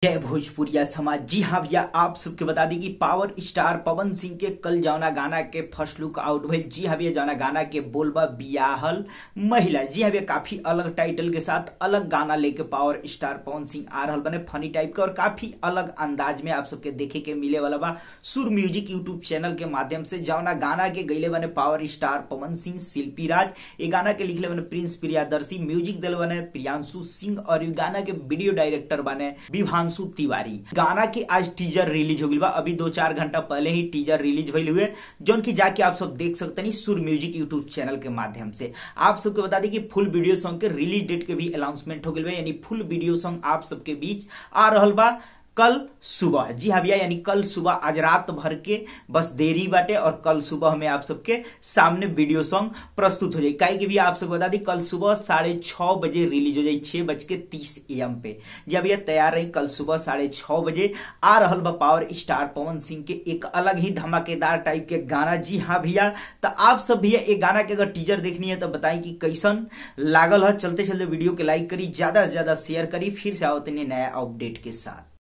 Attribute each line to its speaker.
Speaker 1: जय भोजपुरिया समाज। जी हाँ भैया, आप सबके बता दी कि पावर स्टार पवन सिंह के कल जौना गाना के फर्स्ट लुक आउट भइल। जी हाँ भैया, जौना गाना के बोलबा बियाहल महिला। जी हाँ भैया, काफी अलग टाइटल के साथ अलग गाना लेके पावर स्टार पवन सिंह आ रहा बने, फनी टाइप के और काफी अलग अंदाज में आप सबके देखे के मिले वाला बा सुर म्यूजिक यूट्यूब चैनल के माध्यम से। जौना गाना के गईले बने पावर स्टार पवन सिंह शिल्पी राज, ये गाना के लिखले बने प्रिंस प्रियादर्शी, म्यूजिक दिल बने प्रियांशु सिंह और गाना के वीडियो डायरेक्टर बने विभांशु तिवारी। गाना के आज टीजर रिलीज हो गई बा, अभी 2-4 घंटा पहले ही टीजर रिलीज भइल हुए, जोन की जाके आप सब देख सकते हैं सुर म्यूजिक यूट्यूब चैनल के माध्यम से। आप सबके बता दी कि फुल वीडियो सॉन्ग के रिलीज डेट के भी अनाउंसमेंट हो गई बा, यानी फुल वीडियो सॉन्ग आप सबके बीच आ रहल बा कल सुबह। जी हाँ भैया, यानी कल सुबह, आज रात भर के बस देरी बाटे और कल सुबह में आप सबके सामने वीडियो सॉन्ग प्रस्तुत हो जाए। काहे कि भी आप सबको बता दी कल सुबह 6:30 बजे रिलीज हो जाए, 6:30 AM पे। जी भैया, तैयार रही, कल सुबह 6:30 बजे आ रहल बा पावर स्टार पवन सिंह के एक अलग ही धमाकेदार टाइप के गाना। जी हाँ भैया, तो आप सब भैया एक गाना के अगर टीजर देखनी है तो बताई कि कैसन लागल है। चलते चलते वीडियो के लाइक करी, ज्यादा से ज्यादा शेयर करी। फिर से आओ नया अपडेट के साथ।